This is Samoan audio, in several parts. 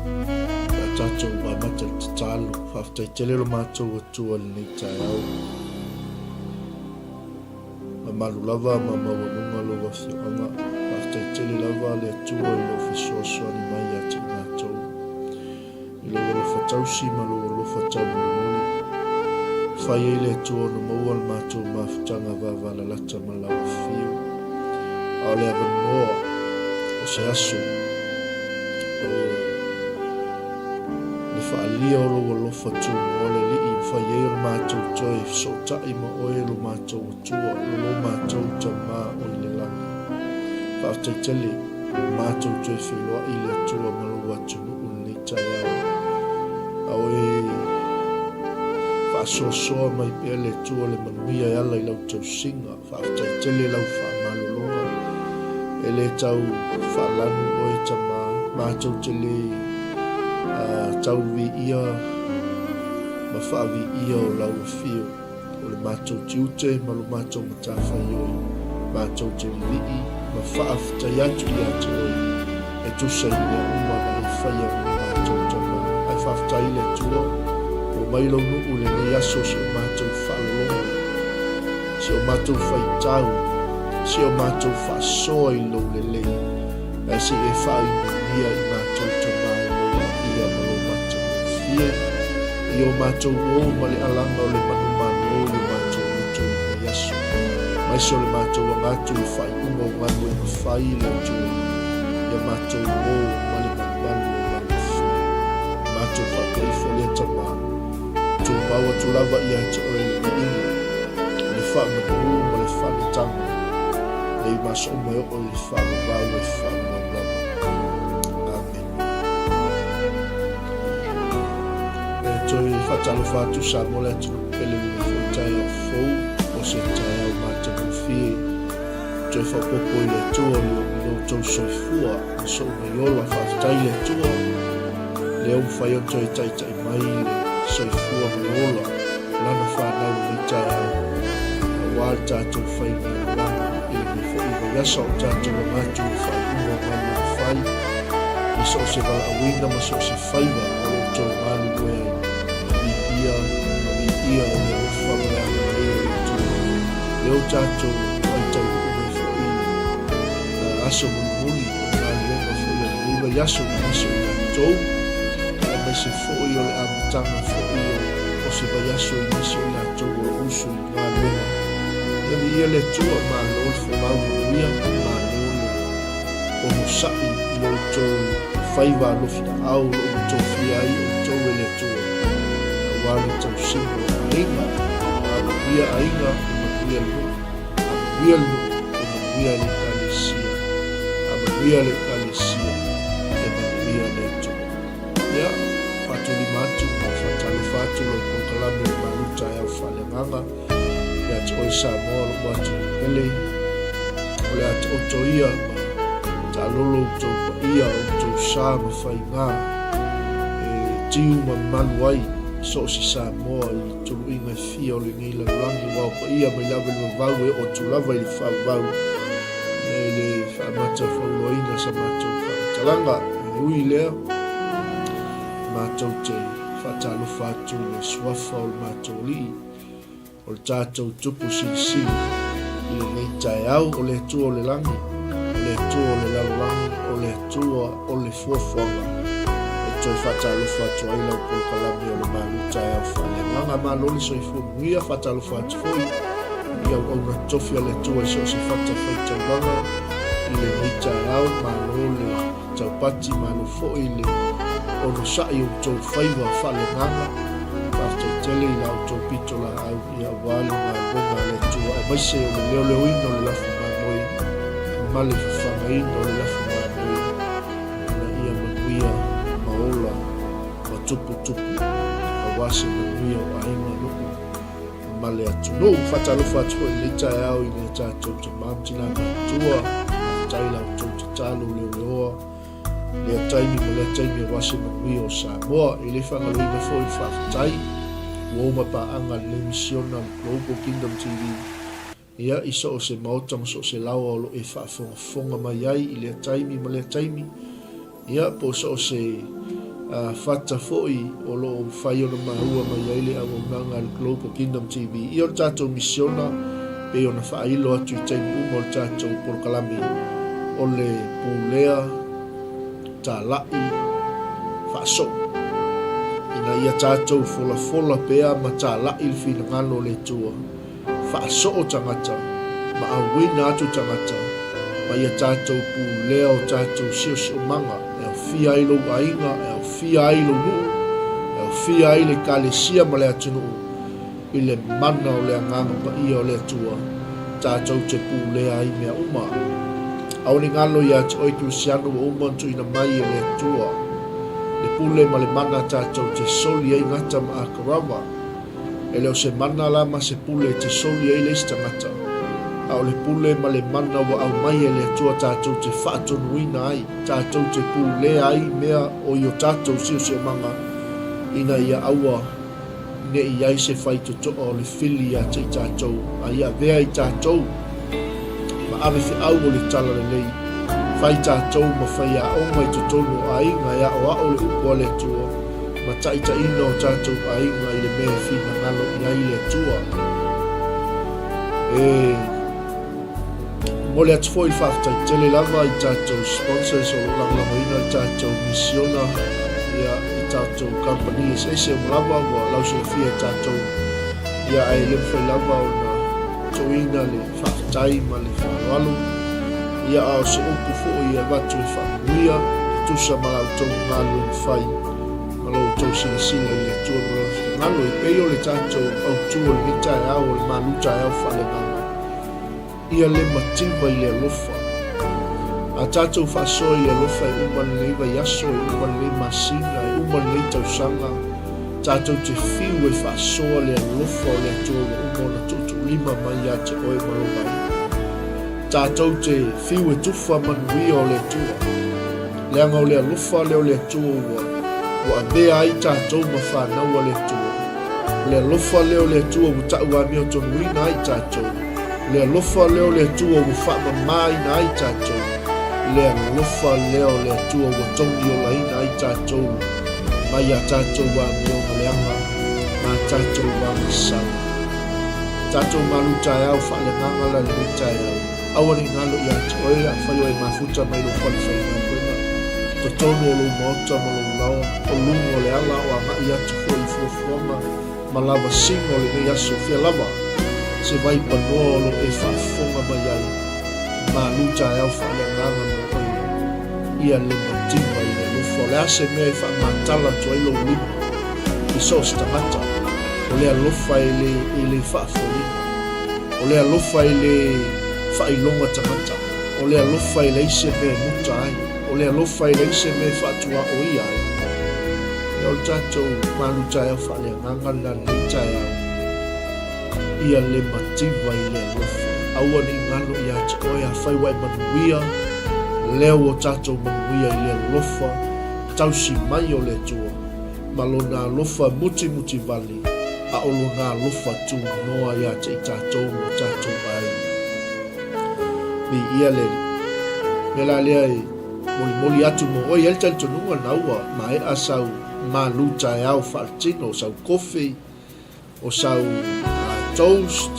Pe a tatou amata i le tatalo, faafetai tele lo matou Atua i lenei taeao. Mamalu lava ma maualuga lou afioaga. Faafetai tele lava le Atua i lou fesoasoani mai ia te i matou. I lou alofa tausi ma lou alofa taumolimoli. Fai ai le Atua ona maua le matou mafutaga vavalalata ma lau afio. A o le avanoa o se aso o le faaalia o lou alofa tumoa le Alii e mafai ai ona matou toe fesootai ma oe lo matou Atua, lo lo matou Tama o i le lagi. Faafetai tele ua matou toe feiloai le Atua ma lou atunuu i lenei taeao. A o e faasoasoa mai pea le Atua le manuia e ala i lau tausiga. Faafetai tele lau faamalologa. E le tau faalanu oe Tama, matou te le tau viia ma faaviia o lau afio. O le matou tiute ma lo matou matafaioi, matou te lilii ma faafetai atu ia te oe e tusa i mea uma na e faia mo matou Tama. Ae faafetai i le Atua ua mai lou nuu i lenei aso si o matou faalologo, si o matou faitau, si o matou faasoa i lou lelei, ae se i e faaininia i matou Tama i lou paia ma lou matagofie, i o matou ō ma le alaga o le manumalo i o matou loto i lenei aso. Aemaise o le matou aga atu i le faaiuga o galuega fai i le Atua, ia matou ō ma le malumalu o lau Afio. Matou faapea ifo lea Tama, tumau atu lava ia te oe le viiga, le faamanu ma le faaletaga, nei ma aso uma e oo i le faavavau e faavavau lava. Amene. E toe faatalofa atu Samoa le atunuu pele lenei foi taeao fou o se taeao matagofie toe faaopoopo i le Atua i lo outou soifua ma sou nei ola. Faafetai i le Atua lea ua mafai ona toe taitai mai le soifua ma le ola o lana fanau i lenei taeao aua le tatou faimalaga i lenei foi vaiaso o tatou aga atu i le faaiuga o galuega fai i so o se valaauina ma so o se faiva o lo outou galulue ai. Viia ma viia o le alofa ma le agalelei o le Atua. Lea ua tatou faitaunuu mai foi i aso mulimuli o galuega foi o lenei vaiaso i nisi o i latou, aemaise foi o le amataga foi o se vaiaso i nisi o i latou o lo o usu i galuega. Ia viia le Atua, malo le folau manuia, malo le onosai i lo outou faiva alofi aao o lo o ua tofia ai outou e le Atua, aua le tausiga o aiga, a manuia aiga, e manuia le nuu, a manuia le nuu, e manuia le Ekalesia, a manuia le Ekalesia, e manuia le atunuu. Ia, faatulima atu ma faatalofa atu lau polokalame o le Malu Taeao Faaleagaga ia te oe Samoa lou atunuu pele. O le a taoto ia ma taalolo outou paia, outou sa ma faiga e tiu ma malu ai so o se Samoa i tuluiga e fia o lenei lalolagi aua o paia mai lava i le vavau e oo atu lava i le faavavau e le faamata fauloaina sa matou faamatalaga. E ui i lea, matou te faatalofa atu i le suafa o le matou Alii, O le tatou Tupu Silisili i lenei taeao, o le Atua o le lagi, o le Atua o le lalolagi, o le Atua o le fuafuaga, e toe faatalofa atu ai lau polokalame o le Malu Taeao Faaleagaga. Malo le soifua manuia, faatalofa atu foi i auauna totofi a le Atua i so o se fata faitaulaga i lenei taeao. Malo le taupati, malo foi le onosai o outou faiva faaleagaga. Faafetai tele i la outou pitolaau ia aua le galuega a le Atua aemaise o le leoleoina o le lafo mamoe ma le fafagaina o le lafo mamoe ina ia manuia ma ola ma tuputupu aua se manuia o aiga, nuu ma le atunuu. Faatalofa atu foi i lenei taeao i nai a tatou tama ma tina matutua, faafetai i la outou tatalo leoleoa lea taimi ma lea taimi aua se manuia o Samoa. E le faagaloina foi le faafetai ua uma paaga lenei misiona a le Global Kingdom TV ia i so o se maota ma so o se laoa o lo o e faafogafoga mai ai i lea taimi ma lea taimi, ia po o so o se Fata foi o lo o mafai ona maua mai ai le auaunaga a le Global Kingdom TV. Ia o le tatou misiona pei ona faailo atu i taimi uma o le tatou polokalame o le pulea talai faasoo ina ia tatou folafola pea ma talai le finagalo o le Atua. Faasoo tagata ma auina atu tagata ma ia tatou pulea o tatou siosiomaga e aofia ai lou aiga, e aofia ai lou nuu, e aofia ai le Ekalesia ma le atunuu i le mana o le Agaga Paia o le Atua tatou te pulea ai mea uma. Aua ne galo ia te oe Kerisiano ua uma ona tuuina mai e le Atua le pule ma le mana tatou te soli ai gata ma akorava. E le o se mana la ma se pule e te soli ai le isi tagata, a o le pule ma le mana ua aumai e le Atua tatou te faatonuina ai, tatou te pulea ai mea o i o tatou siosiomaga, ina ia aua ne i ai se faitotoa o le fili ia te i tatou, a ia avea i tatou ma ave feau o le talalelei. Fai tatou ma faiaoga i totonu o aiga e aoao le upu a le Atua, ma taitaiina o tatou aiga i le mea e finagalo i ai le Atua. E momoli atu foi le faafetai tele lava i tatou sponsors o lo o lagolagoina le tatou misiona, ia, i tatou kamupani eseese uma lava ua lausilafia e tatou, ia, ae le mafai lava ona toina le faafetai ma le faaaloalo, ia, a o se upu foi e avatu e faamanuia e tusa ma la outou galuega fai ma lo outou silasila i le Atua ma Lona finagalo, e pei o le tatou autu o lenei taeao o le malu taeao faaleagaga. Ia le mativa i le alofa. A tatou faasoa i le alofa e uma lenei vaiaso, e uma lenei masina, e uma lenei tausaga, tatou te fiu e faasoa le alofa o le Atua ua uma ona tuutuulima mai ia te oe ma lou aiga. Tatou te fiu e tufa manuia o le Atua, leaga o le alofa lea o le Atua ua ua avea ai tatou ma fanau a le Atua. O le alofa lea o le Atua ua tau amiotonuina ai tatou. O le alofa lea o le Atua ua faamamaina ai tatou. O le alofa lea o le Atua ua togiolaina ai tatou mai a tatou amioga leaga ma a tatou agasala. Tatou malu taeao faaleagaga la lenei taeao. Aua ne i galo ia te oe, afai o e mafuta mai lou fale faigaluega, totonu o lou maota ma lou laoa, o luga o le ala o agai atu foi i fuafuaga ma lavasiga o lenei aso, fea lava se vaipanoa o lo o e faafofoga mai ai, malu taeao faaleagaga mo oe, ia le mativa i le alofa. O le a se mea e faamatala atu ai lou lima i so o se tagata, o le alofa e le, e le faafoliga, o le alofa e le faailoga tagata, o le alofa e leai se mea e muta ai, o le alofa e leai se mea e faatuaoia ai. Ia o le tatou malu taeao faaleagaga lena i lenei taeao, ia le mativa i le alofa. Aua ne i galo ia te oe, afai ua e manuia, lea ua tatou manuia i le alofa tausi mai o le Atua ma Lona alofa mutimutivale, a o Lona alofa tunoa ia te i tatou ma o tatou aiga. Viia le Alii. Mea la lea e molimoli atu mo oe, i ai le talitonuga na ua maea sau malu taeao faaletino, o sau kofi, o sau toast,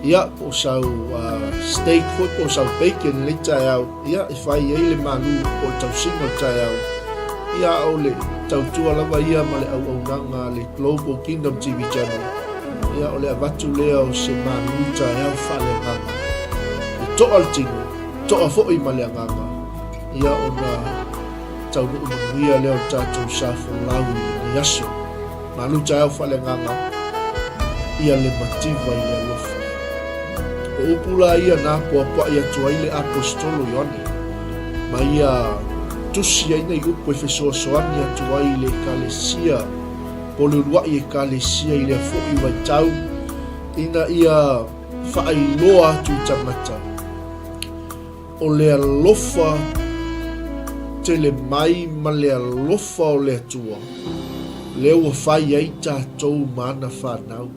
ia, po o sau steak foi, po o sau bacon i lenei taeao, ia, e fai ai le malu po o le tausiga o le taeao. Ia, a o le tautua lava ia ma le auaunaga a le Global Kingdom TV Channel, ia, o le avatu lea o se malu taeao faaleagaga. E toa le tino, toa foi ma le agaga, ia, ona taunuu manuia lea o le tatou sa folau i lenei aso. Malu taeao faaleagaga ia le mativa i le alofa. O upu la ia na apoapoai atu ai le Aposetolo Ioane, ma ia tusi ai nei upu e fesoasoani atu ai i le Ekalesia, po o le uluai Ekalesia i lea foi vaitau, ina ia faailoa atu i tagata, O le alofa tele mai ma le alofa o le Atua, lea ua fai ai tatou ma ana fanau.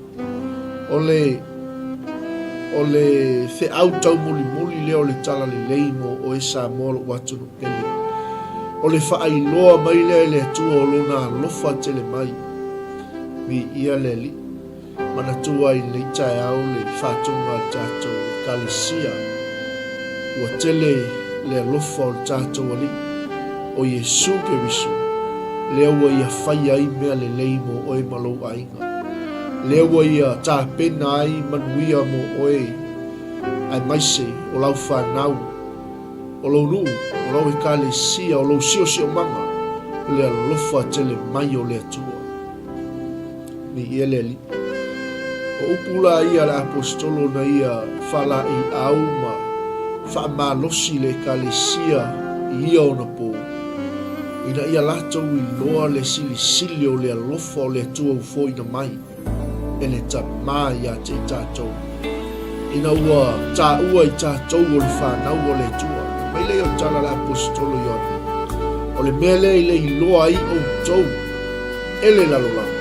O le, o le feau taumolimoli lea o le Talalelei mo oe Samoa lou atunuu pele. O le faailoa mai lea e le Atua o Lona alofa tele mai. Viia le Alii. Manatua ai i lenei taeao le faatuga a le tatou Ekalesia. Ua tele le alofa o le tatou Alii, o Iesu Keriso, lea ua Ia faia ai mea lelei mo oe ma lou aiga. Lea ua Ia tapena ai manuia mo oe aemaise o lau fanau, o lou nuu, o lau Ekalesia, o lou siosiomaga, le alofa tele mai o le Atua. Viia le Alii. O upu la ia a le Aposetolo na ia faalaeiau ma faamalosi le Ekalesia i ia ona po, ina ia latou iloa le silisili o le alofa o le Atua ua foina mai e le Tama ia te i tatou, ina ua taua i tatou o le fanau a le Atua. Mai lea o le tala a le Aposetolo Ioane, O le mea lea i le iloa ai outou, e le lalolagi,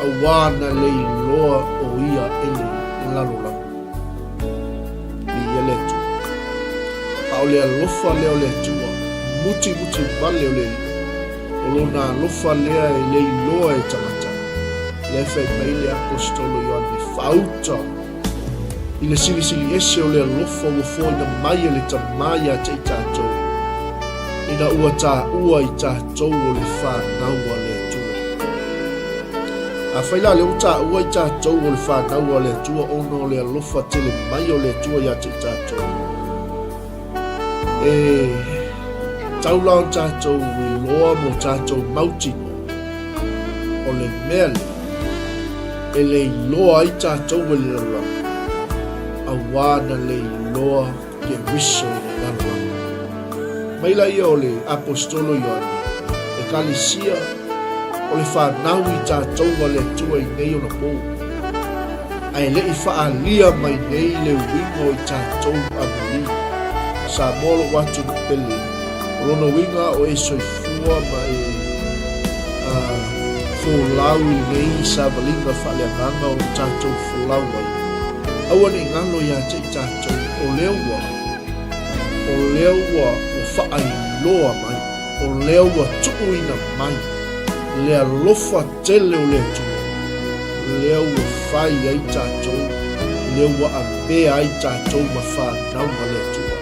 auā na le iloa o ia e le lalolagi. Viia le Atua. A o le alofa lea o le Atua, mutimuti vale o le Alii, o Lona alofa lea e le iloa e tagata, lea e fai mai le Aposetolo Ioane, Faauta i le silisili ese o le alofa ua foaina mai e le Tama ia te i tatou, ina ua taua i tatou o le fanau a le Atua. Afai la lea ua taua i tatou o le fanau a le Atua ona o le alofa tele mai o le Atua ia te i tatou, e tau la ona tatou iloa mo tatou mautinoa o le mea lea e le iloa ai tatou e le lalolagi, auā na le iloa Keriso i le lalolagi. Mai laia o le Aposetolo Ioane, Ekalesia, o le fanau i tatou a le Atua i nei ona po, ae le i faaalia mai nei le uiga o i tatou amuli. Samoa lou atunuu pele, o lona uiga o e soifua ma e folau i lenei savaliga faaleagaga o lo tatou folau ai. Aua ne i galo ia te i tatou, o lea ua, o lea ua, ua faailoa mai, o lea ua tuuina mai le alofa tele o le Atua, lea ua fai ai tatou, lea ua avea ai tatou ma fanau a le Atua.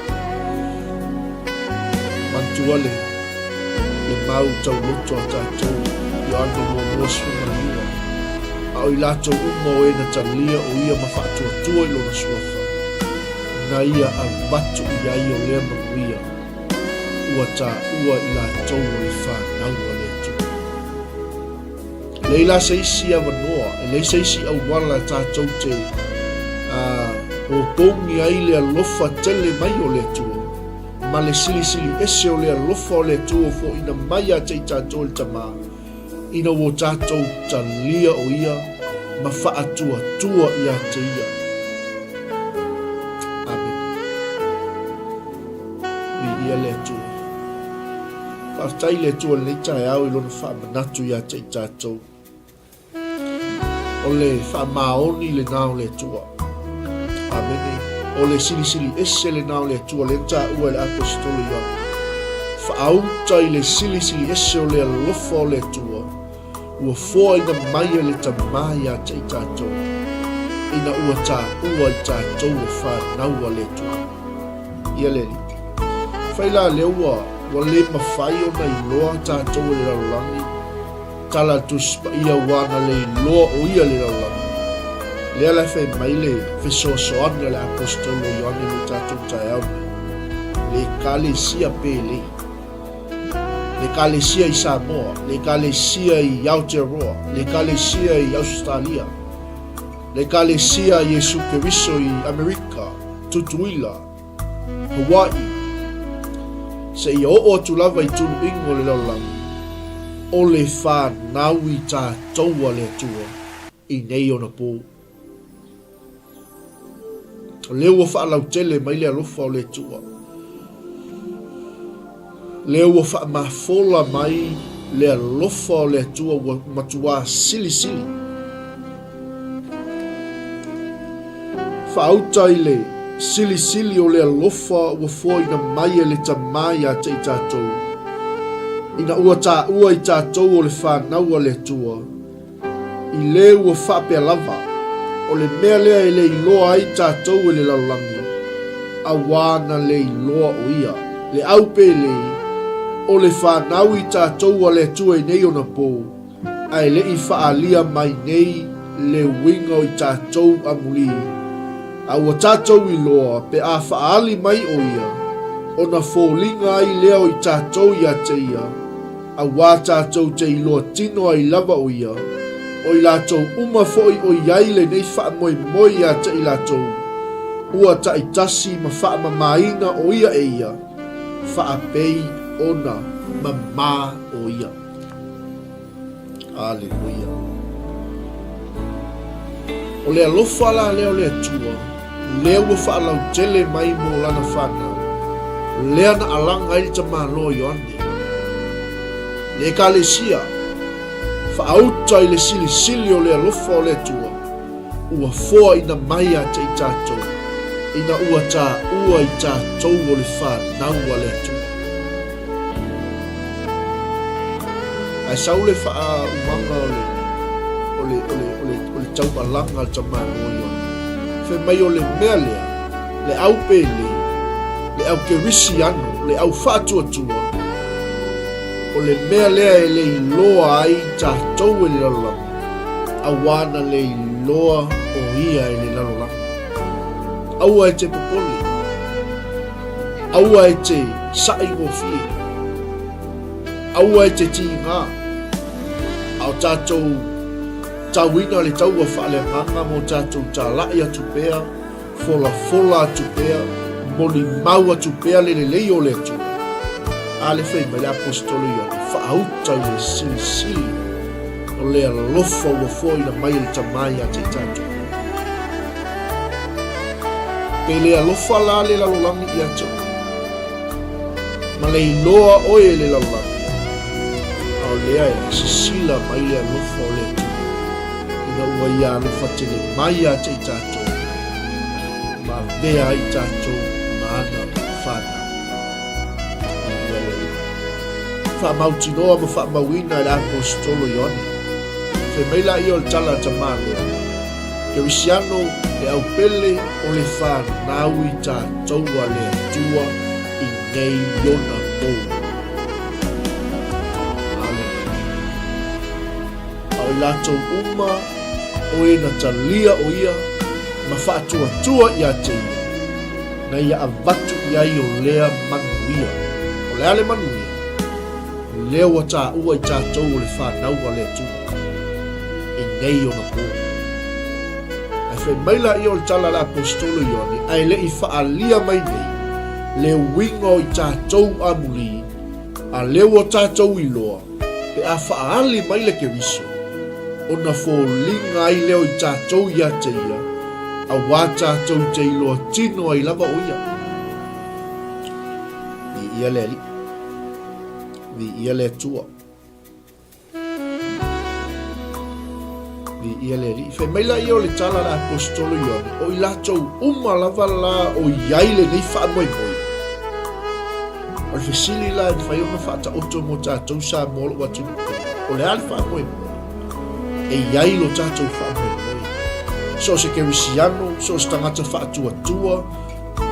Manatua le, le mau tauloto a tatou, Ioane muamua 12, a o i latou uma o e na talia o ia ma faatuatua i lona suafa, na ia avatu i ai o lea manuia ua taua i latou o le fanau a le Atua. E leai la se isi avanoa, e leai se isi auala e tatou te opogi ai le alofa tele mai o le Atua, ma le silisili ese o le alofa o le Atua ua foaina mai ia te i tatou e le Tama, ina ua tatou talia o Ia ma faatuatua ia te Ia. Amene. Viia le Atua. Faafetai i le Atua i lenei taeao i Lona faamanatu ia te i tatou. O le faamaoni lena o le Atua. Amene. O le silisili ese lena o le Atua, lea na taua e le Aposetolo Ioane. Faauta i le silisili ese o le alofa o le Atua, ua foaina mai e le Tama ia te i tatou, ina ua taua i tatou o fanau a le Atua. Ia le Alii. Fai la lea ua, ua le mafai ona iloa tatou e le lalolagi, Tala a le Tusi Paia ua na le iloa o ia le lalolagi. Lea la e fai mai le fesoasoani a le Aposetolo Ioane mo tatou taeao nei. Le Ekalesia pele. Le Ekalesia i Samoa, le Ekalesia i Aotearoa, le Ekalesia i Ausetalia, le Ekalesia a Iesu Keriso i Amerika, Tutuila, Hawaii, seia oo atu lava i tuluiga o le lalolagi, o le fanau i tatou a le Atua i nei ona po. O lea ua faalautele mai le alofa o le Atua. Lea ua faamafola mai le alofa o le Atua ua matuā silisili. Faauta i le silisili o le alofa ua foaina mai e le Tama ia te i tatou. Ina ua taua i tatou o le fanau a le Atua, i le ua faapea lava, o le mea lea e le iloa ai tatou e le lalolagi, auā na le iloa o ia, le au pelei, o le fanau i tatou a le Atua i nei ona pō, ae le i faaalia mai nei le uiga o i tatou amulī, a ua tatou iloa pe a faaali mai o ia, ona foliga ai lea o i tatou ia te ia, auā tatou te iloa tino ai lava o ia, o i latou uma foi o i ai lenei faamoemoe ia te i latou, ua taitasi ma faamamaina o ia e ia, faapei ona mamā o ia. Aleluia. O le alofa la lea o le Atua, lea ua faalautele mai mo lana fanau, lea na alaga ai le tamaloa Ioane. Le Ekalesia, faauta i le silisili o le alofa o le Atua, ua foaina mai ia te i tatou, ina ua taua i tatou o le fanau a le Atua. Ae sau le faaumaga o le, o le, o le, o le, o le taualaga a le tamaloa Ioane. Fai mai o le mea lea, le au pelei, le au kerisiano, le au faatuatua, o le mea lea e le iloa ai tatou e le lalolagi, auā na le iloa o ia e le lalolagi. Aua e te popole. Aua e te saʻi gofie. Aua e te tīgā. A o tatou tauina le taua faaleagaga mo tatou talaʻi atu pea, folafola atu pea, molimau atu pea le lelei o le Atua. A le fai mai le Aposetolo Ioane, faauta i le silisili o le alofa ua foaina mai e le Tama ia te i tatou. Pe le alofa la le lalolagi ia te oe, ma le iloa oe e le lalolagi, a o lea e sisila mai le alofa o le Atua, ina ua ia alofa tele mai ia te i tatou, ma avea ai tatou ma ana fanau. Viia le Alii. Faamautinoa ma faamauina e le Aposetolo Ioane. Fai mai laia o le tala a tamaloa, Kerisiano le au pele o le fanau i tatou a le Atua i nei ona pou. Aleluia. A o i latou uma o e na talia o ia ma faatuatua ia te ia, na ia avatu i ai o lea manuia. O le a le manuia? Lea ua taua i tatou o le fanau a le Atua i nei ona pō. Ae fai mai laia o le tala a le Aposetolo Ioane, ae le i faaalia mai nei le uiga o i tatou amulī, a lea ua tatou iloa, pe a faaali mai le Keriso, ona foliga ai lea o i tatou ia te ia, auā tatou te iloa tino ai lava o ia. Viia le Alii. Viia le Atua. Viia le Alii. Fai mai laia o le tala a le Aposetolo Ioane, o i latou uma lava la o i ai lenei faamoemoe. O le fesili la e mafai ona faataoto mo tatou Samoa o lou atunuu pele, o le a le faamoemoe? E i ai lo tatou faamoemoe. So o se kerisiano, so o se tagata faatuatua,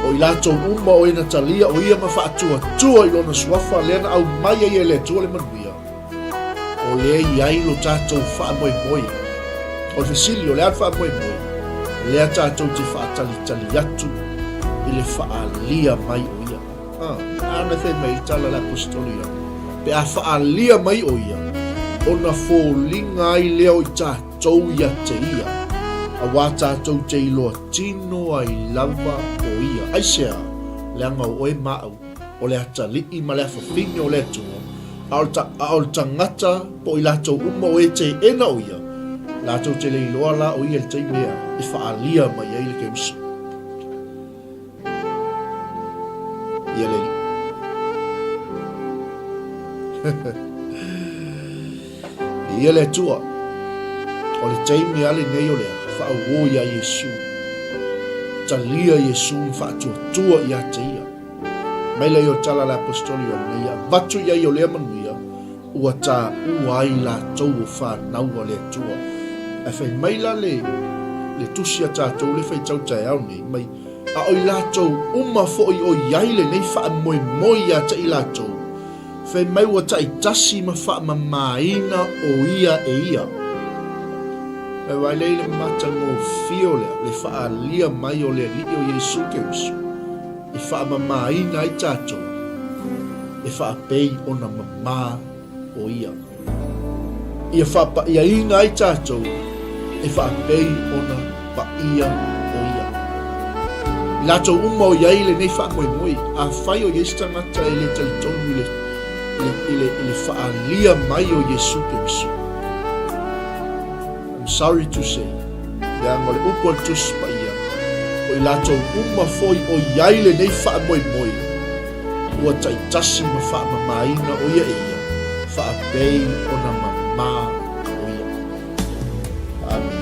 O i latou uma o e na talia o ia ma faatuatua i lona suafa lea na aumai ai e le Atua le manuia, o lea i ai lo tatou faamoemoe. O le fesili, o le a le faamoemoe? Lea tatou te faatalitali atu i le faaalia mai o ia. Ah, a na fai mai le tala a le Aposetolo Ioane, pe a faaalia mai o ia, ona foliga ai lea o i tatou. Tou ia te ia, auā tatou te iloa tino ai lava o ia. Aisea? Leaga o oe ma au, o le atalii ma le afafine o le Atua, a o le, a o le tagata po o i latou uma o e teena o ia, latou te le iloa la o ia i le taimi ea e faaalia mai ai le Keriso. Ia le Alii. Ia le Atua, o le taimi a lenei o le a faauo iā Iesu. Talia Iesu ma faatuatua ia te ia. Mai lea o tala a le Aposetolo Ioane, na ia avatu i ai o lea manuia, Ua taua ai latou o fanau a le Atua. Ae fai mai la le le tusi a tatou le faitau taeao nei, mai, a o i latou uma foi o i ai lenei faamoemoe ia te i latou, fai mai ua taitasi ma faamamaina o ia e ia. Ae vaai lea i le matagofie o lea, le faaalia mai o le Alii o Iesu Keriso, e faamamaina ai tatou, e faapei ona mama o Ia. Ia faapaiaina ai tatou, e faapei ona paia o Ia. I latou uma o i ai lenei faamoemoe, afai o i ai se tagata e le talitonu i le, i le, i le, i le faaalia mai o Iesu Keriso, I'm sorry to say, leaga o le upu a le Tusi Paia, o i latou uma foi o i ai lenei faamoemoe, ua taitasi ma faamamaina o ia e ia, faapei ona mama o ia. Amen.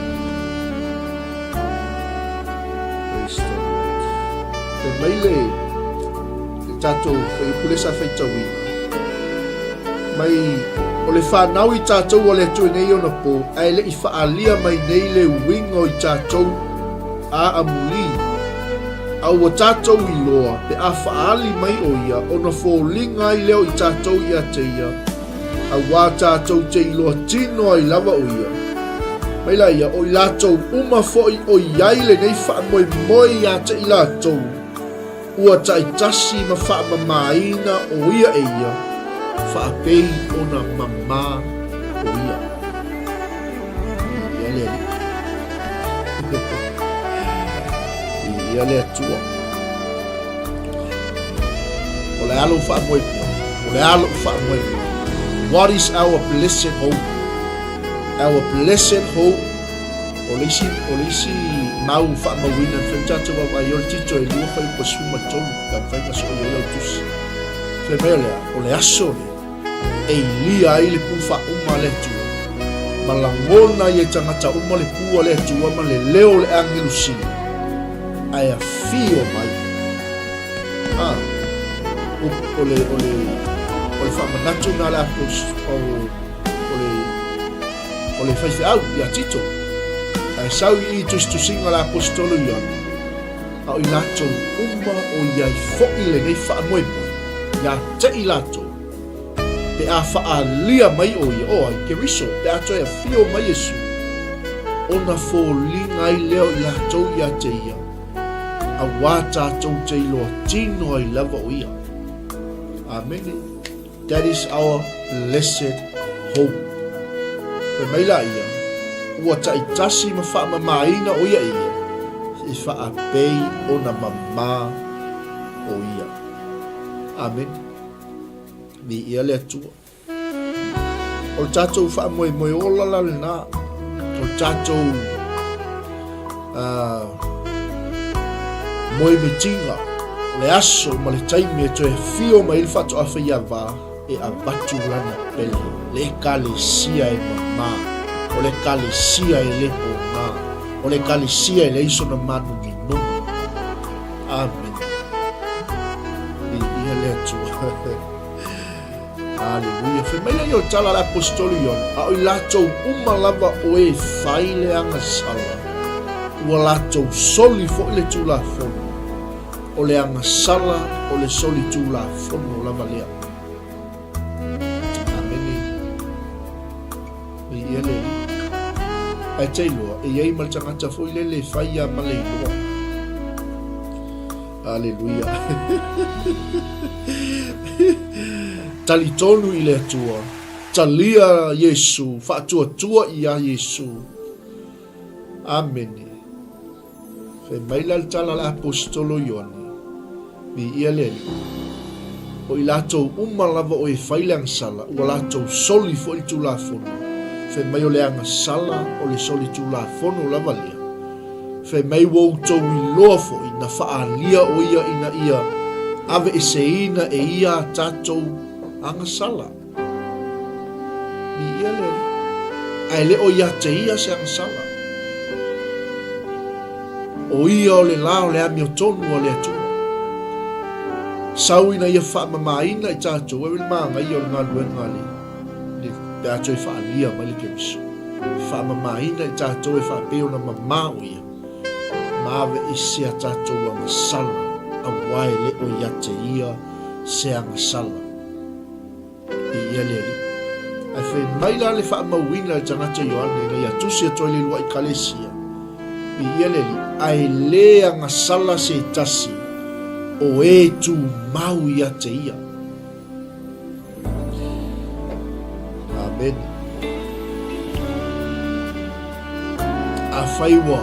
Praise the Lord. Fai mai le, le tatou fuaiupu lea sa faitauina. Mai o le fanau i tatou a le Atua nei ona po, ae le i faaalia mai nei le uiga o i tatou a amuli. A ua tatou iloa, pe a faaali mai o ia, ona foliga ai lea o i tatou ia te ia, auā tatou te iloa tino ai lava o ia. Mai la ia, o i latou uma foi o i ai lenei faamoemoe ia te i latou, ua taitasi ma faamamaina o ia e ia, faapei ona mama o ia. Ia le Alii. Ia le Atua. O le a lou faamoemoe? O le a lou faamoemoe? What is our blessed hope? Our blessed hope O le isi, o le isi mau faamauina e mafai ona tatou vaavaai o le Tito e 2 fuaiupu 13, pe a mafai ona soo i ai lau tusi. Fai mai o le a? O le aso lea e ilia ai le pū faauma a le Atua, ma lagona ai e tagata uma le pū a le Atua ma le leo o le agelu sili, ae afio mai. Ah, o, o le, o le, o le faamanatu na le apos, o, o le, o le faifeau ia Tito, ae sau i i tusitusiga o le Aposetolo Ioane, a o i latou uma o i ai foi lenei faamoemoe, ia te i latou, pe a faaalia mai o ia, o ai, Keriso, pe a toe afio mai Iesu, ona foliga ai lea o i latou ia te ia, auā tatou te iloa tino ai lava o ia. Amene. That is our blessed hope. Fai mai la ia, ua taitasi ma faamamaina o ia e ia, e faapei ona mama o ia. Amen. Viia le Atua. O le tatou faamoemoe ola la lena. O le tatou uh, moemitiga, o le aso ma le taimi e toe afio mai le faatoafa ia va e avatu lana pele, le ekalesia e mamā, o le ekalesia e le pōgā, o le ekalesia e leai sona mānuminumi. Amen. Viia le Atua. Aleluia. Fai mai lea o le tala a le Aposetolo Ioane, a o i latou uma lava o e fai le agasala, ua latou soli foi le Tulafono. O le agasala o le soli Tulafono lava lea. Amene. Viia le Alii. Ae te iloa, e i ai ma le tagata foi lele e fai ia ma le iloa. Aleluia. Talitonu i le Atua. Talia Iesu, faatuatua iā Iesu. Amene. Fai mai la le tala a le Aposetolo Ioane, Viia le Alii. O i latou uma lava o e fai le agasala, ua latou soli foi le Tulafono. Fai mai o le agasala o le soli Tulafono lava lea. Fai mai ua outou iloa foi na faaalia o ia ina ia aveeseina e ia a tatou agasala. Viia le Alii. Ae le o ia te ia se agasala. O ia o le la o le amiotonu a le Atua. Sau ina ia faamamaina i tatou, e le manaia o le galuega a le. pe a toe faaalia mai le Keriso. Faamamaina i tatou e faapei ona mama o Ia, ma aveese a tatou agasala, aua e le o ia te Ia se agasala. Viia le Alii. Ae fai mai la le faamauina e le tagata Ioane ina ia tusi atu ai le uluai Ekalesia, Viia le Alii, ae le agasala se tasi o e tumau ia te ia. Amene. Afai ua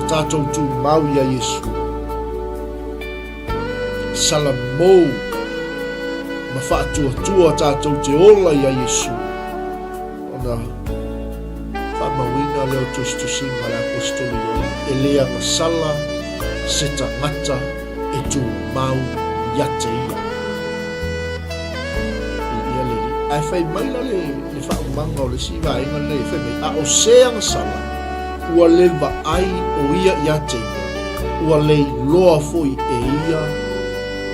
tatou tumau ia Iesu, Salamou ma faatuatua tatou te ola ia Iesu, ona faamauina lea o tusitusiga a le Aposetolo Ioane, e le agasala se tagata e tumau ia te ia. Viia le Alii. Ae fai mai la le, le faaumaga o le isi vaega lenei, fai mai, a o se agasala, ua le vaai o ia ia te ia, ua le iloa foi e ia,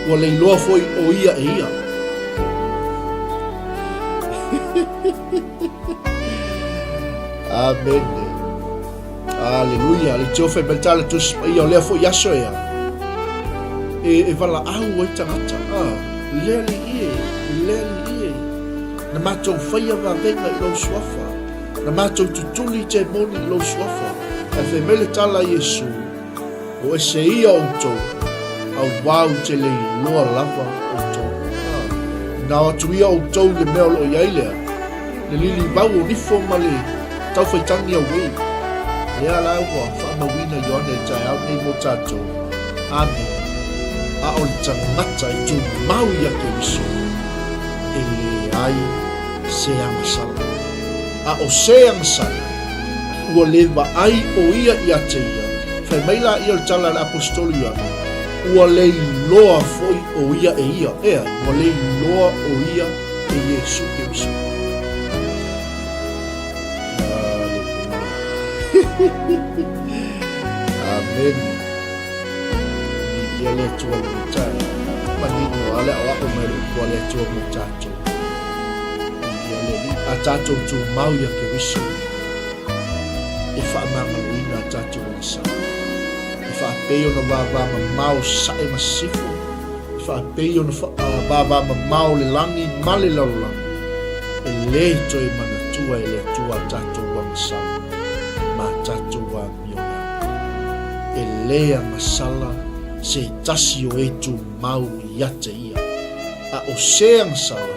ua le iloa foi o ia e ia. Amene. Aleluia. Le tio fai mai tala tusi paia o lea foi aso ea. E, e valaau ai tagata. Ah, lea li ie, lea li ie. Na matou faia vavega i lou suafa. Na matou tutuli te moni i lou suafa. Ae fai mai le tala a Iesu, O ese ia outou, auā ou te le iloa lava outou. Ina o atu ia outou i le mea o lo o i ai lea, le lilivau o nifo ma le taufaitagi auē. Lea la ua faamauina Ioane i le taeao nei mo tatou. Amene. A o le tagata e tumau ia Keriso, e leai se agasala. A o se agasala, ua le vaai ʻo ia ia te ia, fai mai laia o le tala a le Aposetolo Ioane, ua le iloa foi ʻo ia e ia, ʻea, ua le iloa ʻo ia e Iesū Keriso. Amene. Viia le Atua i lenei taeao. Manino lava le aʻoaʻo mai o le upu a le Atua mo tatou. Viia le Alii. A tatou tumau ia Keriso, e faamagaloina a tatou agasala. E faapei ona vavamamao saʻe ma sisifo, e faapei ona vavamamao le lagi ma le lalolagi, e lē toe manatua e le Atua a tatou agasala ma a tatou amioga. E lē agasala se tasi o e tumau ia te ia. A o se agasala,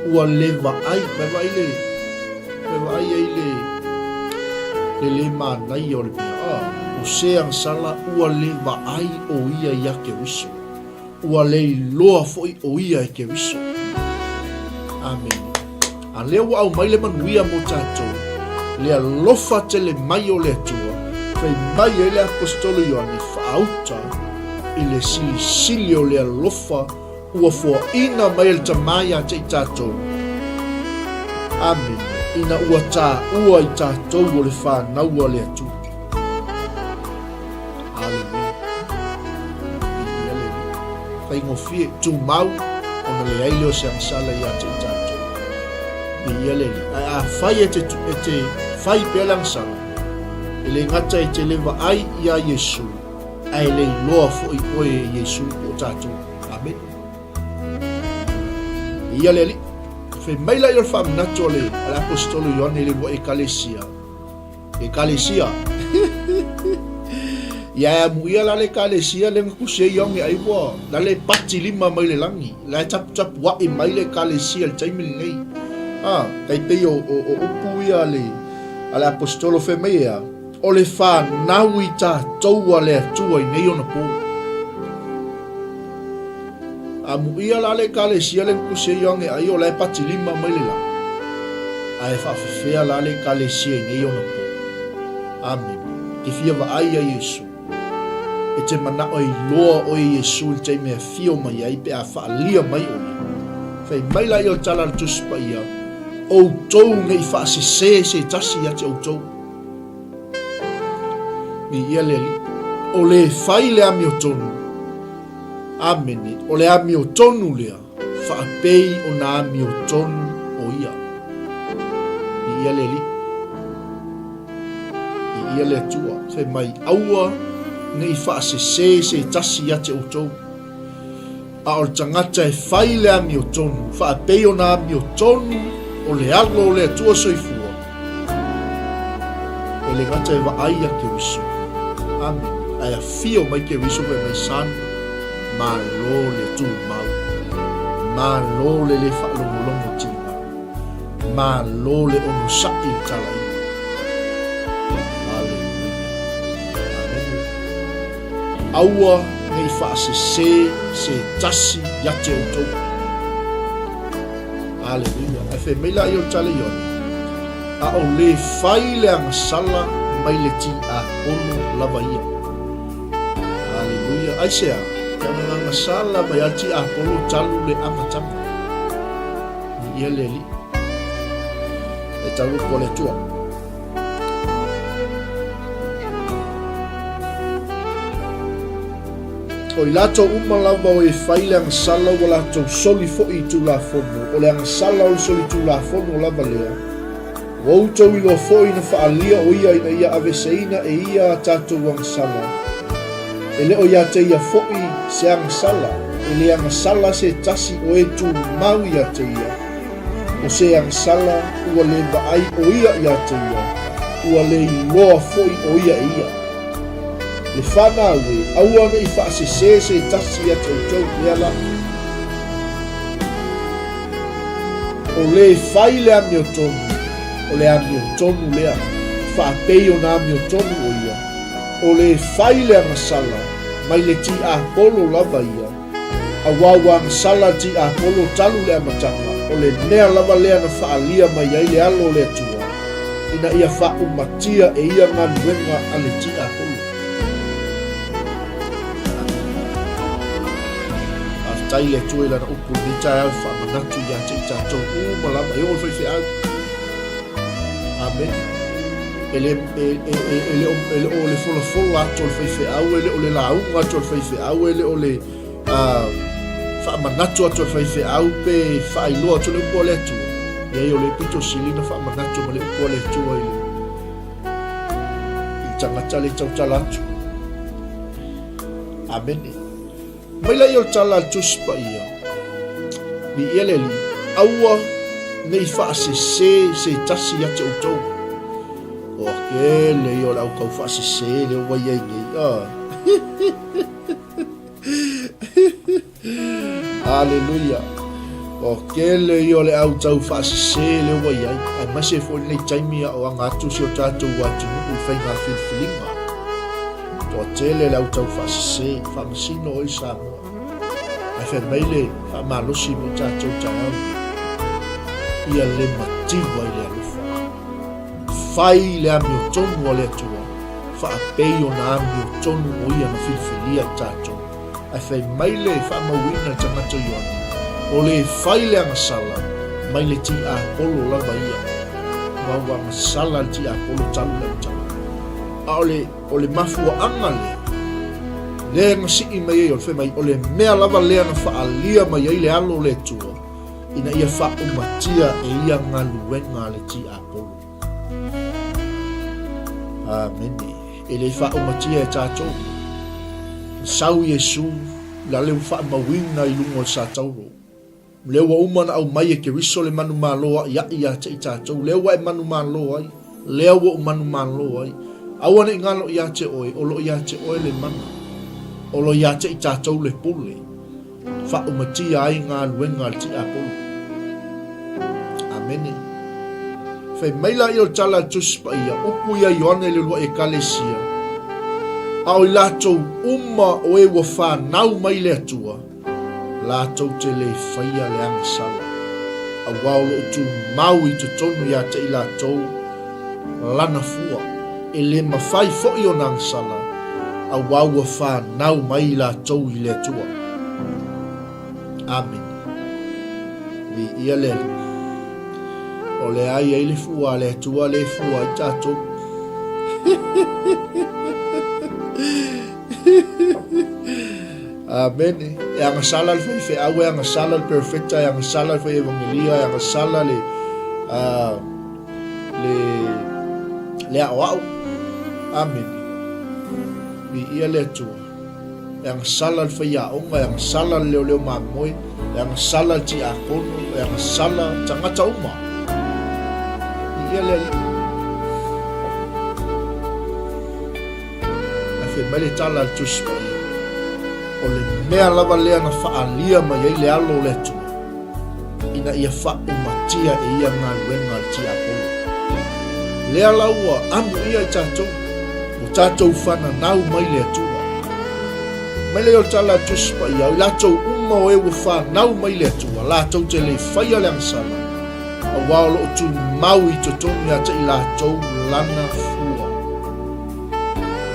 ua le vaai, mai vaai le, mai vaai ai le, le lē manaia o le mea, a, o se agasala ua le vaai o ia iā Keriso, ua le iloa foi o ia e Keriso. Amene. A lea ua aumai le manuia mo tatou, le alofa tele mai o le Atua, fai mai ai le Aposetolo Ioane, Faauta i le silisili o le alofa ua foaina mai e le Tama ia te i tatou. Amene, ina ua taua i tatou o le fanau a le Atua. Aleluia. Viia le Alii. Faigofie, tumau, ona leai lea o se agasala ia te i tatou. Viia le Alii. Ae afai e te, e te fai pea le agasala, e le gata e te le vaai iā Iesu, ae le iloa foi oe e Iesu po o tatou. Amene. Viia le Alii. Fai mai laia o le faamanatu a le, a le Aposetolo Ioane i le uluai Ekalesia, Ekalesia. Ia e amuia la le Ekalesia le na tusi ai Ioane ai ua la le pati lima mai le lagi. La e taputapuaʻi mai le Ekalesia i le taimi lenei. A, tai pei o, o, o upu ia a le, a le Aposetolo fai mai ea, o le fanau i tatou a le Atua i nei ona pō. Amuia la le Ekalesia le tusi ai Ioane ai o la e pati lima mai le lagi. A e faafefea la le Ekalesia i nei ona pō. Amene. Ke fia vaai ia Iesu. E te manao e iloa oe e Iesu i le taimi e afio mai ai pe a faaalia mai o ia. Fai mai la ia o le tala a le Tusi Paia, Outou ne i faasese se tasi ia te outou. Viia le Alii. O le fai le amiotonu. Amene. O le amiotonu lea, faapei ona amiotonu o ia. Viia le Alii. Viia le Atua. Fai mai, Aua ne i faasese se tasi ia te outou. A o le tagata e fai le amiotonu, faapei ona amiotonu o le alo o le Atua soifua, e le gata e vaai ia Keriso. Amene. Ae afio mai Keriso fai mai, Son, malo le tumau, malo le le faalogologo tiga. Malo le onosai i le talaiga. Aleluia. Amene. Aua ne i faasese se tasi ia te outou. Aleluia. Ae fai mai laia o le tala Ioane, a o le fai le agasala mai le tiakono lava ia. Aleluia. Aisea? Ke agagasala mai a le tiakono talu le amataga. Viia le Alii. E tau upu a le Atua. O i latou uma lava o e fai le agasala ua latou soli foi i Tulafono, o le agasala o le soli Tulafono lava lea, ua outou iloa foi na faaalia o ia ina ia aveseina e ia a tatou agasala. E le o ia te ia foi se agasala, e le agasala se tasi o e tumau ia te ia, o se agasala ua le vaai o ia ia te ia, ua le iloa foi o ia e ia. Le fanau e, aua ne i faasese se tasi ia te outou, lea la. O le fai le amiotonu, o le amiotonu lea, faapei ona amiotonu o ia, o le fai le agasala, mai le tiapolo lava ia, auā ua agasala le tiapolo talu le amataga, o le mea lava lea na faaalia mai ai le Alo o le Atua, ina ia faaumatia e ia galuega a le tiapolo. Faafetai i le Atua i Lana upu i lenei taeao e faamanatu ia te i tatou uma lava, e oo i le faifeau. Amene. E le, e, e, e, e, le, o, e le o le folafola atu o le faifeau, e le o le lauga atu o le faifeau, e le o le uh, faamanatu atu o le faifeau pe faailoa atu le upu a le Atua. Leai, o le pito sili na faamanatu ma le upu a le Atua i le, i le tagata le tautala atu. Amene. Mai laia o le tala a le Tusi Paia, Viia le Alii, aua ne i faasese se tasi ia te outou. Ua tele ia o le au tau faasese lea ua i ai nei. Ah. Aleluia. O tele ia o le au tau faasese lea ua i ai. Aemaise foi lenei taimi a o aga atu si o tatou atunuu i faiga filifiliga. Toatele le au tau faasese, faamasino oe Samoa. Ae fai mai le faamalosi mo tatou taeao nei. Ia le mativa i le alofa. Fai le amiotonu a le Atua, faapei ona amiotonu o ia na filifilia i tatou. Ae fai mai le faamauina le tagata Ioane, o le fai le agasala, mai le tiapolo lava ia. Aua ua agasala le tiapolo talu le amataga. A o le, o le mafuaaga lea, lea na sii mai ai o le fai mai, o le mea lava lea na faaalia mai ai le Alo o le Atua, ina ia faaumatia e ia galuega a le tiapolo. Amene. E le faaumatia e tatou. Na sau Iesu, la le ua faamauina i luga o le satauro. Lea ua uma ona aumai e Keriso le manumalo aʻiaʻi ia te i tatou, lea ua e manumalo ai, lea ua ou manumalo ai. Aua ne i galo ia te oe, o lo o ia te oe le mana, o lo o ia te i tatou le pule, faaumatia ai galuega a le tiapolo. Amene. Fai mai laia o le tala a le Tusi Paia, upu ia Ioane i le uluai Ekalesia, a o i latou uma o e ua fanau mai le Atua, latou te le faia le agasala, auā o lo o tumau i totonu ia te i latou lana fua, e le mafai foi ona agasala, auā ua fanau mai i latou i le Atua. Amene. Viia le Alii. O lea i ai le fua a le Atua lea e fua ai tatou. Amene. E agasala le faifeau, e agasala le perfecta, e agasala le fai evangelia, e agasala le uh, Le, le aoao. Amene. Viia le Atua. E agasala le faiaoga, e agasala le leoleo mamoe, e agasala le tiakono, e agasala tagata uma. Viia le Alii. Ae fai mai le tala a le Tusi Paia, o le mea lava lea na faaalia mai ai le alo o le Atua, ina ia faaumatia e ia galuega a le tiapolo. Lea la ua amu ia i tatou, ua tatou fananau mai le Atua. Mai lea o le tala a le Tusi Paia, o i latou uma o e ua fanau mai le Atua, latou te le faia le agasala, aua o lo o tumau i totonu ia te i latou lana fua.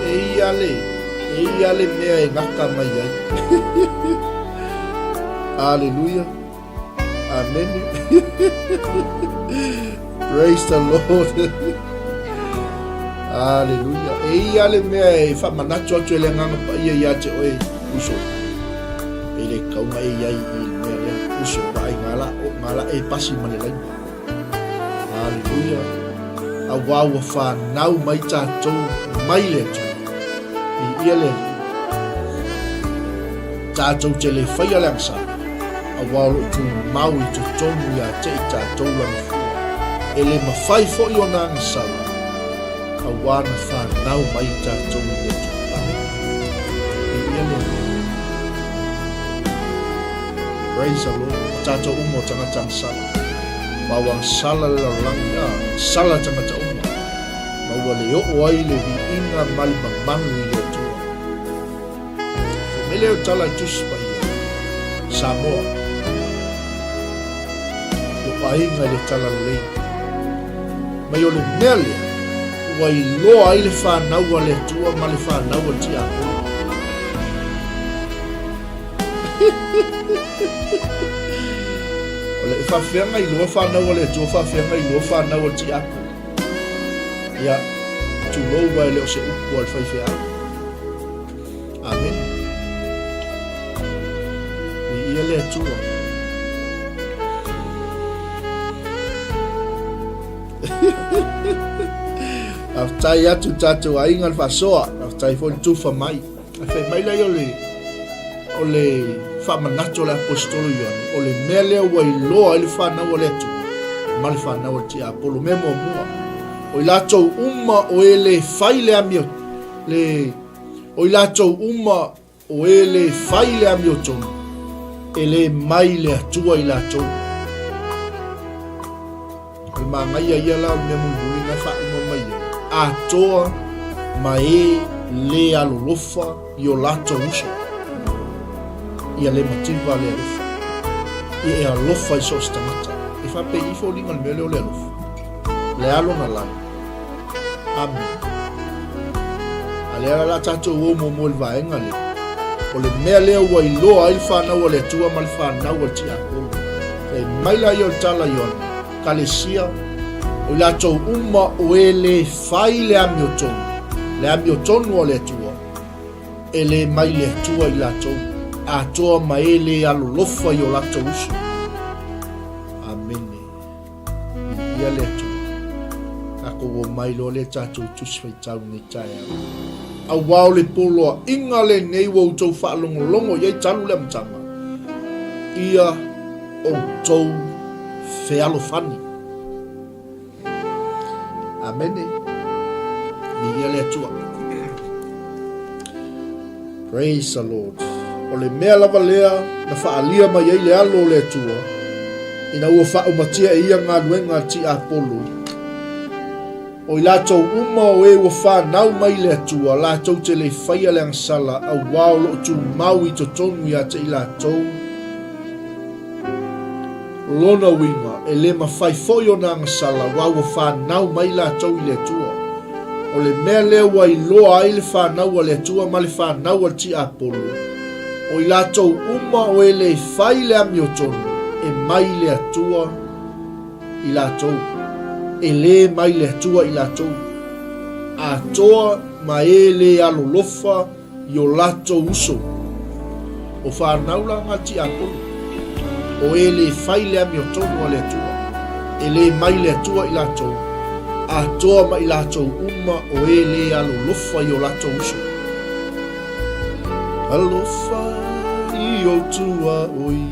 E ia le, e ia le mea e gata mai ai. Aleluia. Amene. Praise the Lord. Aleluia. E ia le mea e faamanatu atu e le Agaga Paia ia te oe, uso. E le kaunga e iai i le mea lea, uso, vaai ngā la, o ngā la e pasi ma le laina. Aleluia. Auā ua whanau mai tātou mai le Atua. I ia le Alii. Tātou te le whaia le agasala. Auā o loo tumau i totonu ia te i tātou lana fua. E le mawhai foi ona agasala. Auā na whanau mai tātou i le Atua. Amen. I ia le Alii. Praise the Lord. O tātou uma o tangata agasala. Ma ua sala le lalolagi, a, sala tagata uma, ma ua le oo ai le viiga ma le mamalu i le Atua. Fai mai lea o tala i Tusi Paia, Samoa, lou aiga i le talalelei. Mai o le mea lea, ua iloa ai le fanau a le Atua ma le fanau a le tiapolo. O le faafeaga i loa fanau a le Atua, faafeaga i loa fanau a le tiapo. Ia, tulou wa e le o se upu a le faifeau. Amen. Viia le Atua. Faafetai atu tatou aiga le faasoa, faafetai foi le tufa mai. Ae fai mai lea o le o le faamanatu o le aposetolo Ioane, o le mea lea ua iloa ai le fanau a le Atua ma le fanau a le tiapolo. Mea muamua, o i latou uma o e le fai le amio, le, o i latou uma o e le fai le amiotonu, e le mai le Atua i latou. O le manaia ia la o le mea mulimuli na e faauma mai ai, atoa ma e le alolofa i o latou uso. Ia le mativa le alofa. Ia e alofa i so o se tagata. E faapei i foliga le mea lea o le alofa. Le alo na lalo. Amene. A lea la la tatou o muamua i le vaega lea. O le mea lea ua iloa ai le fanau a le Atua ma le fanau a le tiapolo. Fai mai la ia o le tala Ioane, Kalesia, o i latou uma o e le fai le amiotonu, le amiotonu a le Atua, e le mai le Atua i latou, atoa ma e le alolofa i o latou uso. Amene. Viia le Atua. Tatou omai loa lea tatou Tusi Faitau lenei taeao. Auā o le poloaiga lenei ua outou faalogologo i ai talu le amataga, ia outou fealofani. Amene. Viia le Atua. Praise the Lord. O le mea lava lea na faaalia mai ai le alo o le Atua, ina ua faaumatia e ia galuega a tiapolo, o i latou uma o e ua fanau mai le Atua, latou te le faia le agasala, auā o lo o tumau i totonu ia te i latou. Lona uiga, e le mafai foi ona agasala aua ua fanau mai latou i le Atua. O le mea lea ua iloa ai le fanau a le Atua ma le fanau a le tiapolo, o i latou uma o e le fai le amiotonu, e mai le Atua i latou, e le mai le Atua i latou, atoa ma e le alolofa i o latou uso. O fanau la nga tiapolo, o e le fai le amiotonu a le Atua, e le mai le Atua i latou, atoa ma i latou uma o e lē alolofa i o latou uso. Alofa i ou tuaoi,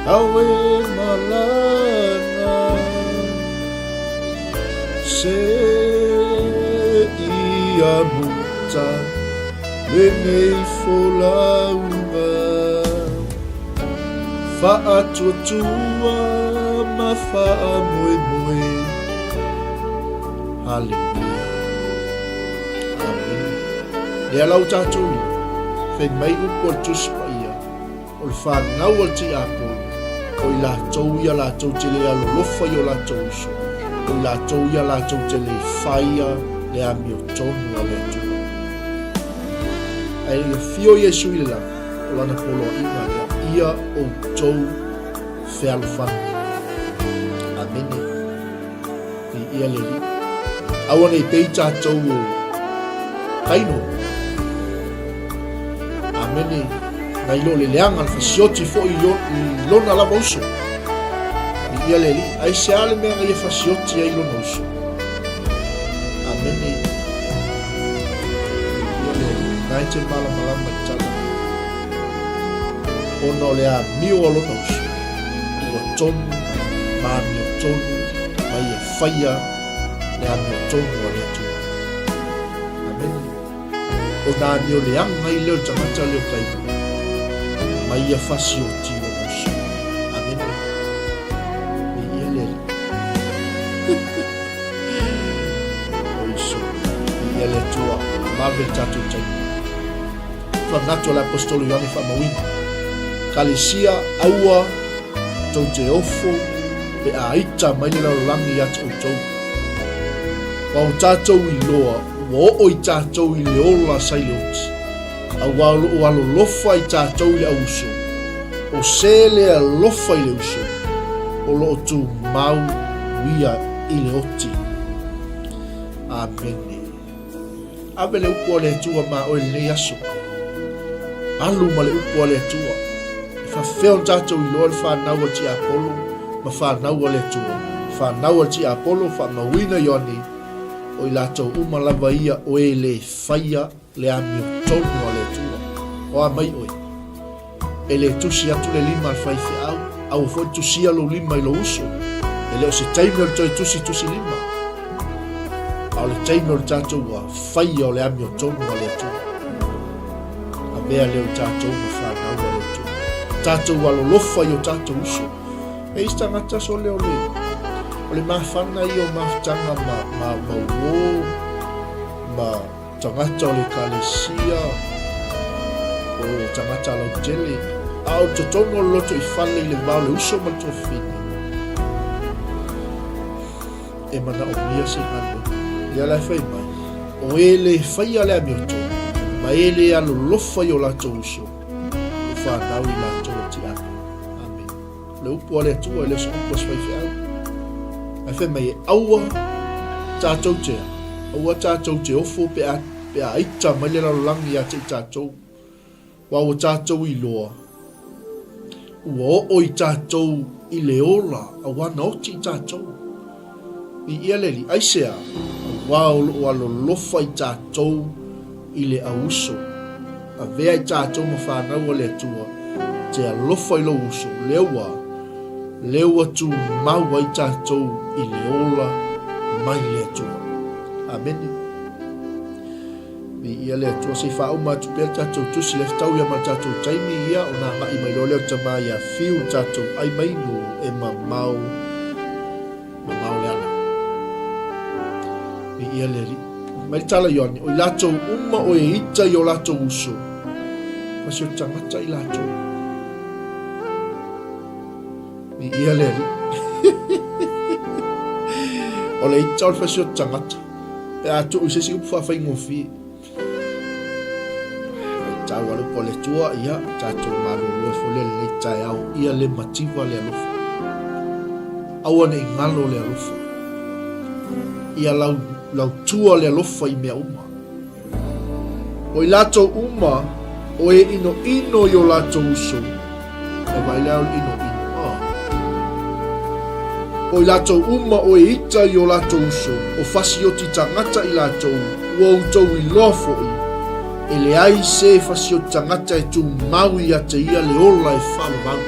au e malaga, se ia muta lenei folauga. Faatuatua ma faamoemoe. Haleluia. Amene. Lea la ua tatou iloa, fai mai upu a le Tusi Paia, o le fanau a le tiapolo, o i latou ia latou te le alolofa i o latou uso, o i latou ia latou te le faia le amiotonu a le Atua. Ae ia afio Iesu i le lagi, o lana poloaiga lea, ia outou fealofani. Amene. Viia le Alii. Aua nei pei tatou o Kaino. Amene. Nai lo le leaga le fasioti foi i lona lava uso. Viia le Alii. Aisea le mea na ia fasioti ai lona uso? Amene. Viia le Alii. Na e te malamalama i tala. Ona o le amio a lona uso, ua tonu ma amiotonu ma ia faia le amiotonu a le Atua. Amene. O nā amio leaga ai lea o le tagata lea o Kaina, ma ia fasioti i lona uso. Amene. Viia le Alii. O Iesu. Viia le Atua. Vave le tatou taimi. Faamanatu a le Aposetolo Ioane faamauina, Kalesia, aua tou te ofo pe a ita mai le lalolagi ia te outou. Ua o tatou iloa, ua oo i tatou i le ola sa i le oti, auā o lo o alolofa i tatou i le auuso. O se le alofa i le uso, o lo o tumau ia i le oti. Amene. Ave le upu a le Atua ma oe i lenei aso. Alu ma le upu a le Atua. E faafefea ona tatou iloa le fanau a le tiapolo ma fanau a le Atua. Fanau a le tiapolo, faamauina Ioane, o i latou uma lava ia o e le faia le amiotonu a le Atua. O a mai oe? E le tusi atu le lima a le faifeau, aua foi le tusia lou lima i lou uso. E le o se taimi o le toe tusitusi lima, a o le taimi o le tatou ua faia o le amiotonu a le Atua. Avea lea o tatou ma fanau a le Atua. Tatou alolofa i o tatou uso. E isi tagata sole o le, o le mafana ia o mafutaga ma, ma, ma uō, ma tagata o le ekalesia, o tagata lautele, a o totonu o le loto i fale i le va o le uso ma le tuafafine, e manaomia se galuega. Lea la e fai mai, o e le faia le amiotonu, ma e le alolofa i o latou uso, o fanau i latou a tiakono. Amene. Le upu a le Atua e le o se upu a se faifeau. Ae fai mai e aua tatou te a, aua tatou te ofo pe a, pe a ita mai le lalolagi ia te i tatou. Aua ua tatou iloa, ua oo i tatou i le ola aua na oti i tatou. Viia le Alii, aisea? Aua o lo o alolofa i tatou i le auuso. Avea i tatou ma fanau a le Atua, te alofa i lou uso, lea ua, lea ua tumau ai tatou i le ola mai le Atua. Amene. Viia le Atua, se i faauma atu pea le tatou tusi, le fetau ia ma le tatou taimi ia, ona agai mai loa lea o le tama ia Fiu le tatou ai mai nu e mamao. Mamao le ala. Viia le Alii. Mai le tala Ioane, o i latou uma o e ita i o latou uso, ma si o tagata i latou. Viia le Alii. O le ita o le fasioti tagata, pe a tuu i se isi upu faafaigofie. Faitau a le upu a le Atua, ia, tatou malolo ifo lea lenei taeao, ia le mativa le alofa. Aua ne i galo le alofa. Ia lau, lautua le alofa i mea uma. O i latou uma o e ʻinoʻino i o latou uso, e vaai lea o le ʻinoʻino. Oh. O i latou uma o e ita i o latou uso, o fasioti tagata i latou, ua outou iloa foi, e leai se e fasioti tagata e tumau ia te ia le ola e faavavau.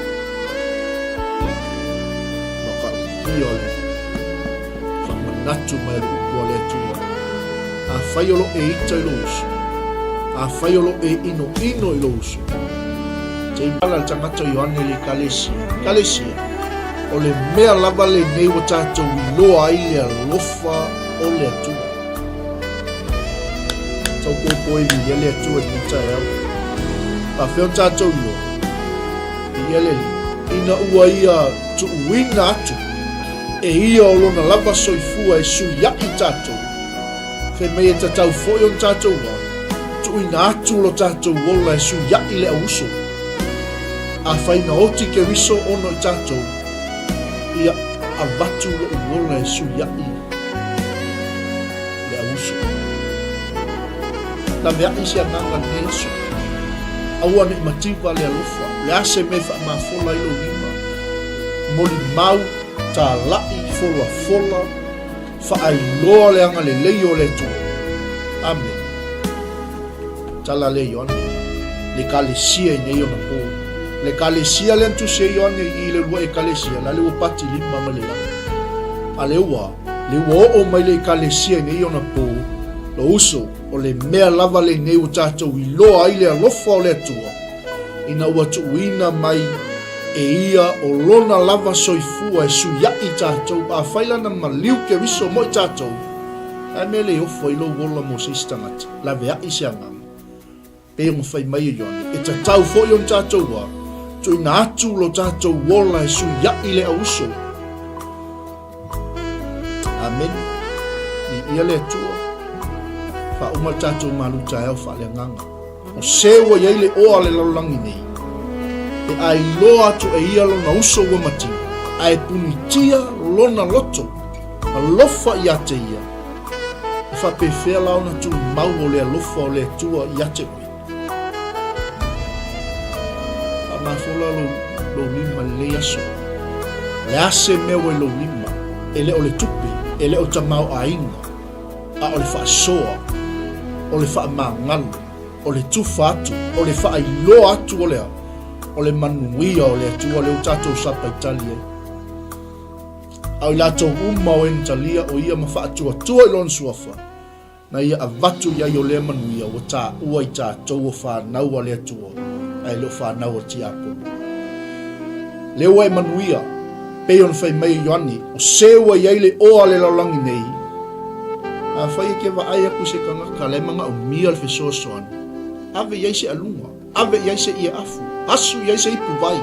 Matautia o le faamanatu mai o le upu a le Atua. Afai o lo e ita i lou uso, afai o lo e inoino i lou uso, te i ala le tagata o Ioane i le Ekalesia. Ekalesia, o le mea lava lenei ua tatou iloa ai le alofa o le Atua. Tau popo e viia le Atua i lenei taeao. Faafefea ona tatou iloa? Viia le Alii, ina ua ia tuuina atu e ia o lona lava soifua e suiaʻi tatou, fai mai e tatau foi ona tatou a, tuuina atu lo tatou ola e suiaʻi le auuso. Afai na oti Keriso ona i tatou, ia avatu loʻu ola e suiaʻi le auuso. Laveaʻi se agaga lenei aso. Aua ne i mativa le alofa, le a se mea e faamafola ai lou lima. Molimau, talaʻi, folafola, faailoa le agalelei o le Atua. Amene. Tala lea Ioane, le Ekalesia i nei ona po. Le Ekalesia lea na tusi ai Ioane i le uluai Ekalesia, la le ua pati lima mai le lagi. A le ua, le ua oo mai le Ekalesia i nei ona po, lo uso, o le mea lava lenei ua tatou iloa ai le alofa o le Atua, ina ua tuuina mai e ia o lona lava soifua e suiaʻi tatou, afai lana maliu Keriso mo i tatou, ae mea le ofo ai lou ola mo se isi tagata, laveaʻi se agaga. Pei ona fai mai e Ioane, e tatau foi ona tatou a, tuuina atu lo tatou ola e suiaʻi le auuso. Amene. Viia le Atua. Faauma le tatou malu taeao faaleagaga. O se ua i ai le oa a le lalolagi nei, e ʻailoa atu e ia lona uso ua mativa, a e punitia lona loto alofa iā te ia, e faapefea la ona tumau o le alofa o le Atua iā te oe? Faamafola lou, lou lima i lenei aso. O le a se mea ua i lou lima, e le o le tupe, e le o tamaoaiga, a o le faasoa, o le faamagalo, o le tufa atu, o le faailoa atu o le a? O le manuia o le Atua lea ua tatou sapaitali ai. A o i latou uma o e na talia o ia ma faatuatua i lona suafa, na ia avatu i ai o lea manuia ua taua i tatou o fanau a le Atua, ae le o fanau a le tiapolo. Lea ua e manuia, pei ona fai mai e Ioane, o se ua i ai le oa a le lalolagi nei, afai e te vaai atu i se tagata la e manaomia le fesoasoani, ave i ai se aluga, ave i ai se ie afu, asu i ai se ipu vai.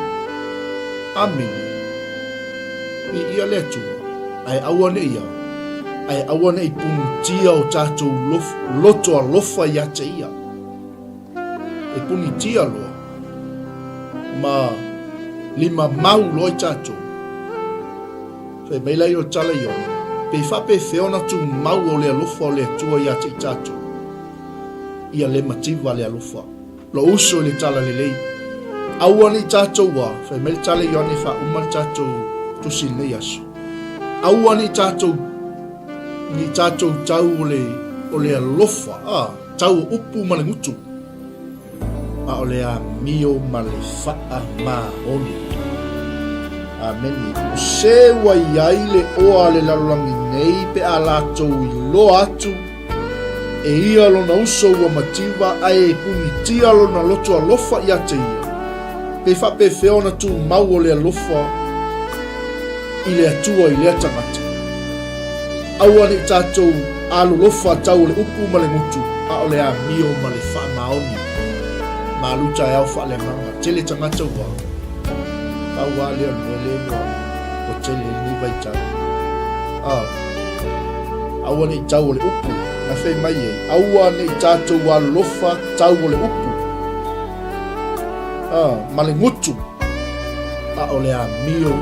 Amene. Viia le Atua, ae aua ne i a, ae aua ne i punitia o tatou loto alofa ia te ia. E punitia loa ma lima mau loa i tatou. Fai mai la ia o le tala Ioane, pe faapefea ona tumau o le alofa o le Atua ia te i tatou? Ia le mativa le alofa. Lo uso i le tala lelei. Aua ne i tatou a, fai mai le tala Ioane faauma le tatou tusi i lenei aso. Aua ne i tatou, ne i tatou tau o le, o le alofa, a, tau o upu ma le gutu. A o le amio ma le faamaoni. Amene. O se ua i ai le oa a le lalolagi nei pe a latou iloa atu e ia lona uso ua mativa ae e punitia lona loto alofa ia te ia, pe faapefea ona tumau o le alofa i le Atua i lea tagata. Aua ne i tatou alolofa tau o le upu ma le gutu, a o le amio ma le faamaoni. Malu taeao faaleagaga, tele tagata ua pau lava lea o le mea lea ua ua tele i lenei vaitau. A, aua ne i tau o le upu, na fai mai ai, aua ne i tatou alolofa tau o le upu, a, ma le gutu, a o le amio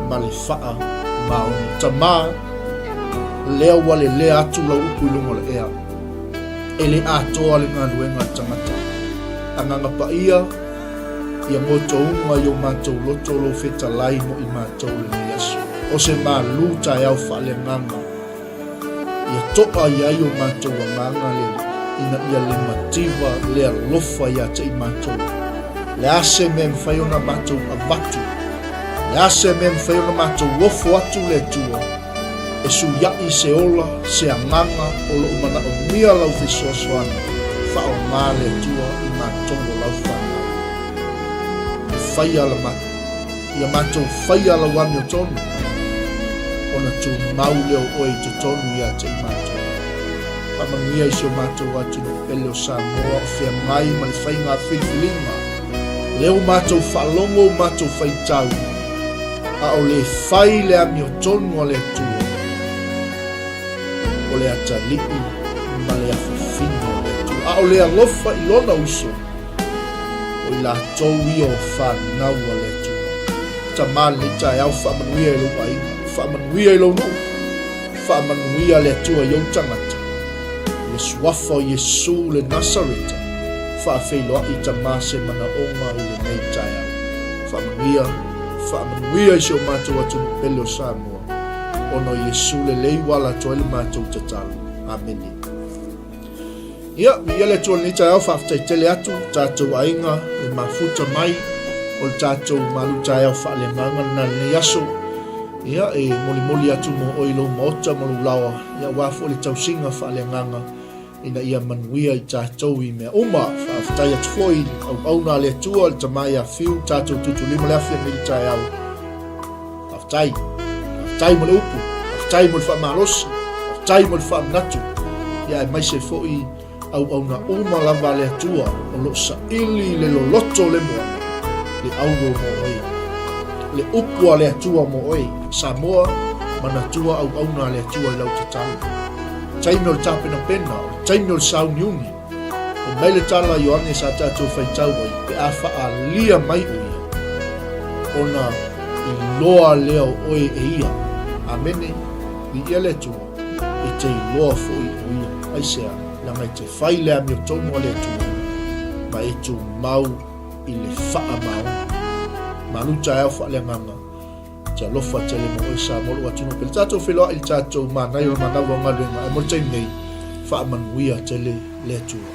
ma le faamaoni. Tamā, lea ua lelea atu lau upu i luga o le ea. E le atoa le galuega a le tagata. Agaga Paia, ia motouga i o matou loto lou fetalai mo i matou lenei aso. O se malu taeao faaleagaga ia to'a i ai o matou agaga le Alii, ina ia le mativa le alofa ia te i matou. Le a se mea e mafai ona matou avatu? Le a se mea e mafai ona matou ofo atu le Atua e suia'i se ola, se agaga o lo'o manaomia lau fesoasoani, faaaoga le Atua i matou o lau fanau. E faia la matou. Ia matou faia lau amiotonu, ona tumau lea o oe i totonu ia te i matou. Faamanuia i si o matou atunuu pele o Samoa o feagai ma le faiga filifiliga, lea ua matou faalogo ua matou faitau, a o le fai le amiotonu a le Atua, o le atalii ma le afafine o le Atua, a o le alofa i lona uso, O i latou ia o fanau a le Atua. Tama lenei taeao, faamanuia i lou aiga, faamanuia i lou nuu, faamanuia le Atua i ou tagata. I le suafa o Iesu le Nasareta, faafeiloai Tama se manaoga i lenei taeao. Faamanuia, faamanuia i si o matou atunuu pele o Samoa, ona o Iesu lelei ua ala atu ai le matou tatalo. Amene. Ia, viia le Atua i lenei taeao, faafetai tele atu tatou aiga le mafuta mai o le tatou malu taeao faaleagaga lena i lenei aso. Ia, e molimoli atu mo oe i lou maota ma lou laoa, ia aua foi le tausiga faaleagaga ina ia manuia i tatou i mea uma. Faafetai atu foi i auauna a le Atua, le Tama ia Fiu, tatou tutulima le afi anei i le taeao. Faafetai. Faafetai mo le upu. Faafetai mo le faamalosi. Faafetai mo le faamanatu. Ia aemaise foi auauna uma lava a le Atua o lo o saili le loloto o le moana, le auro mo oe. Le upu a le Atua mo oe, Samoa, manatua auauna a le Atua i lau tatalo. Taimi o le tapenapena, o le taimi o le sauniuni. Fai mai le tala a Ioane sa tatou faitau ai, pe a faaalia mai o ia, ona iloa lea o oe e ia. Amene. Viia le Atua, e te iloa foi o ia. Aisea? Leaga e te fai le amiotonu a le Atua, ma e tumau i le faamaoni. Malu taeao faaleagaga. Te alofa tele mo oe Samoa lou atunuu pele tatou feiloai i le tatou manaia o le manava o galuega ae mo le taimi nei faamanuia tele le Atua.